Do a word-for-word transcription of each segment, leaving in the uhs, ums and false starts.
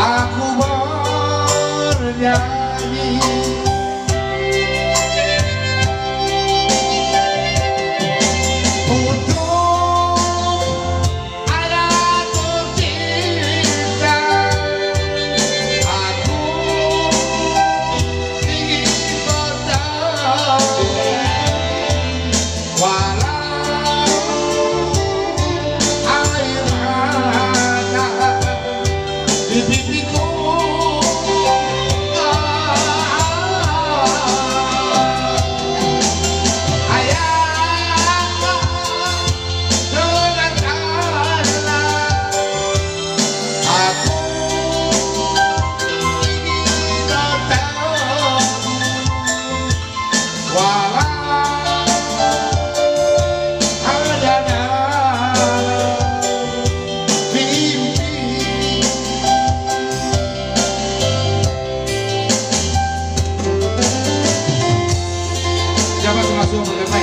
Aku bernyanyi untuk ayah tercinta. Aku ingin bertemu. Walau air mata di pipiku, ayah, dengarkanlah, aku ingin bertemu. Walau hanya dalam mimpi. Siapa termasuk berkata?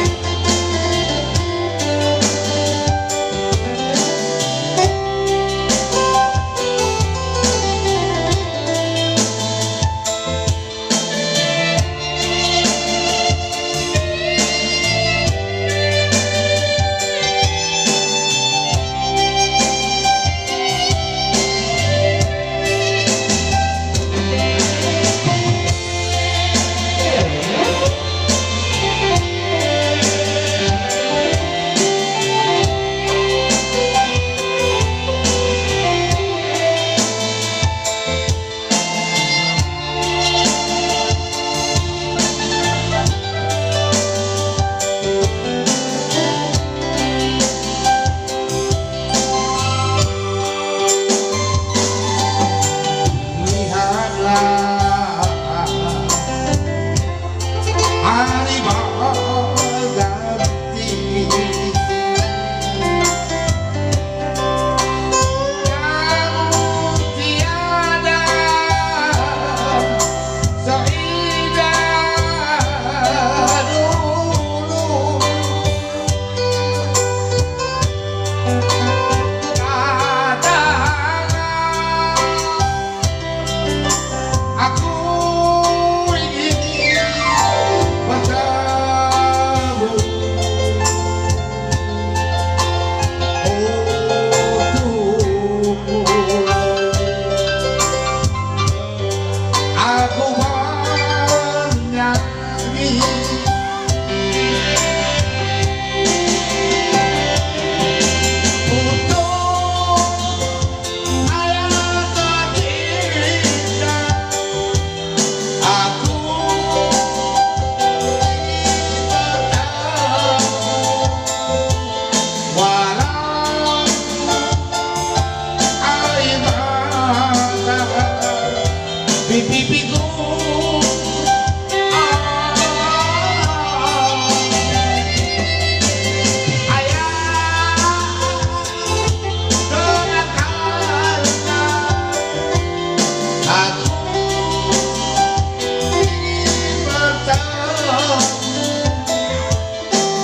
Lihatlah, hari baganti. Namun tiada seindah dulu. Katakanlah, aku ingin bertemu. Oh Tuhan, aku bernyanyi untuk ayah tercinta. Aku ingin bertemu, walau air mata di pipiku. Ayah, dengarkanlah, aku ingin bertemu,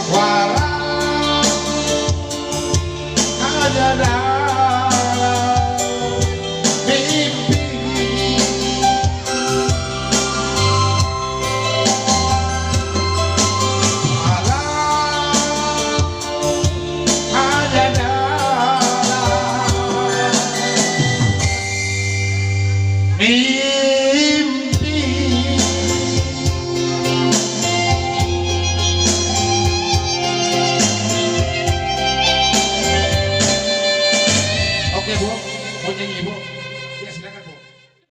walau hanya dalam mimpi. Walau hanya dalam mimpi.